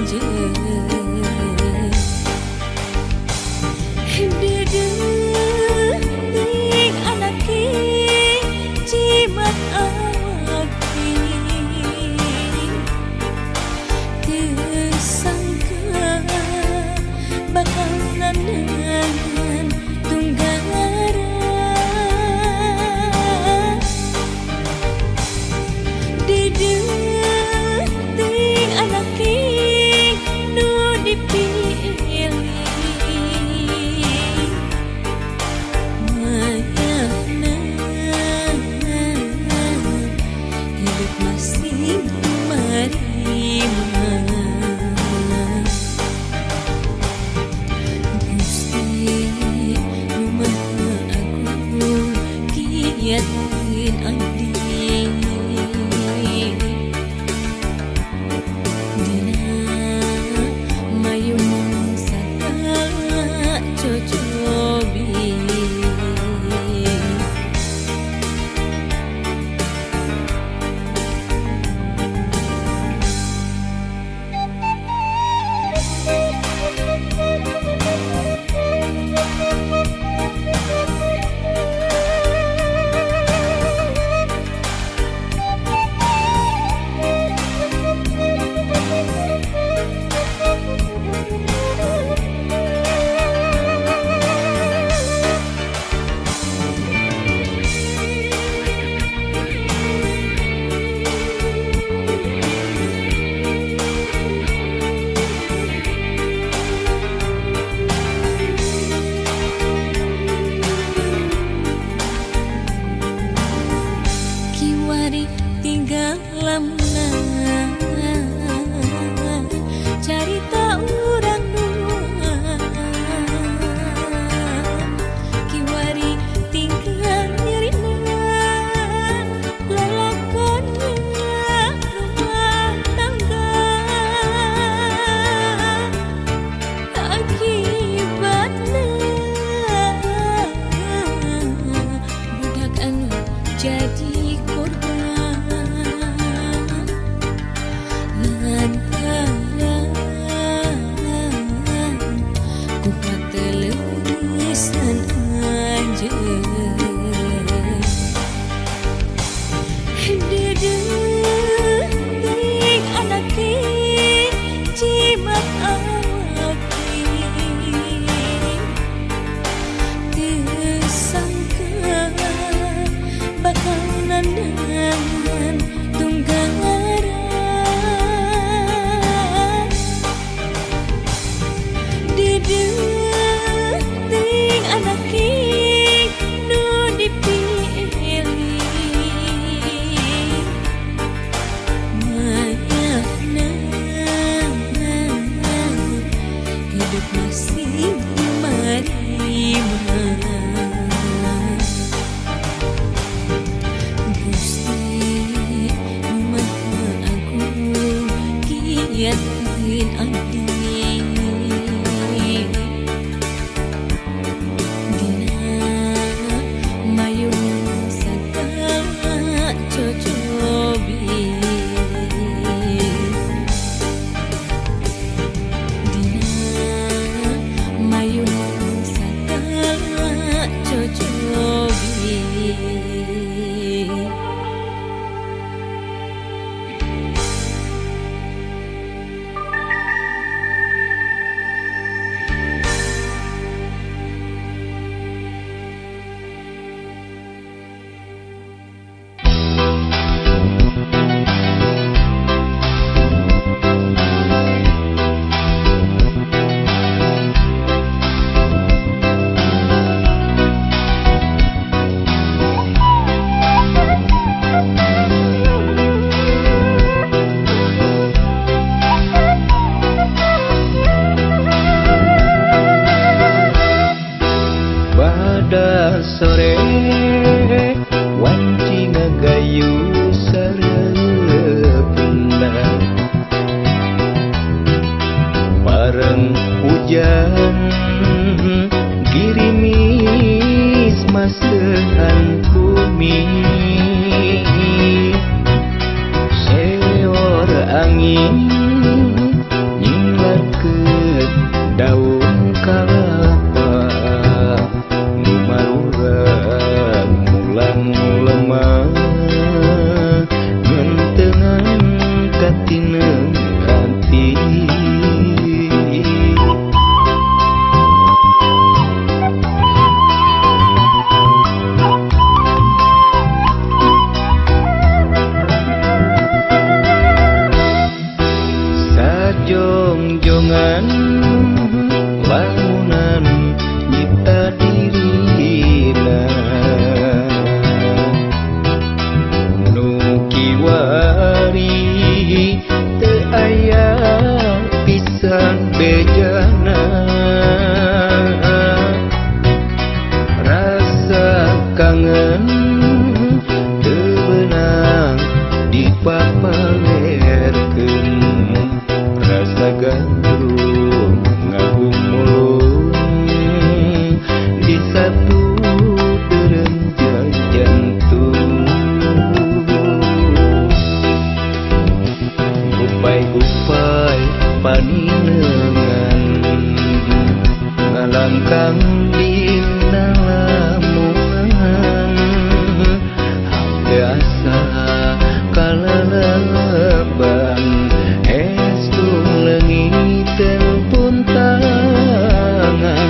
anjeun Dedeung anake jimat awake Teu sangka bakal nandangan tunggaran Dedeung anake nu dipilih Mayana hidup masih marima Gusti nu Maha Agung kiatkeun abdi Dina mayung sagala cocobi. Kiwari tinggal lamna carita urang dua Kiwari tinggal nyerina lalakonnya rumah tangga Akibatna budak anu jadi korban lantaran ku kateleusan anjeun Dedeung anake jimat awake Teu sangka bakal nandangan tunggaran Dedeung anake nu dipilih Mayana hidup masih marima Gusti nu Maha Agung kiatkeun abdi Dina mayung sagala cocobi Dina mayung sagala cocobi. kiwari teu aya pisan bejana rasa kangen teu beunang dipapamerkeun rasa gandrung ngagumulung disapu derenjang jantung gupai-gupai paninengan ngalangkang dina lamungan hate asa kaleleban estu leungiteun puntangan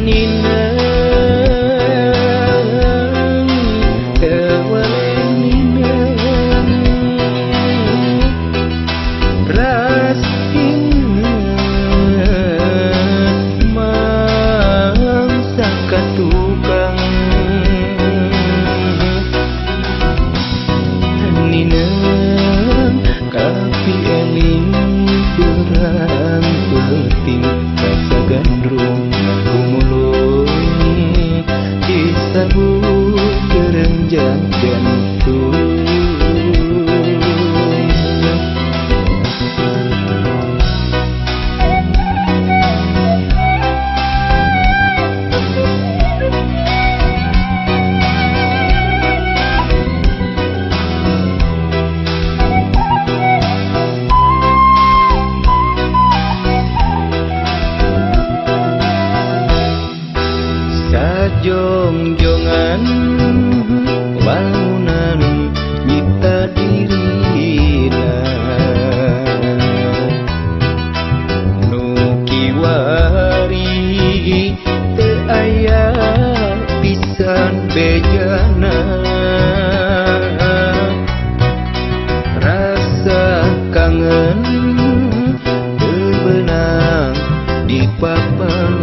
Nineng teu weleh nineng ras inget mangsa ka tukang Nineng kapi eling berang peuting rasa gandrung gumulung disabu kerenjang jantung. Sajongjongan wangunan nyipta dirina nu kiwari teu aya pisan bejana rasa kangen teu beunang dipapamerkeun.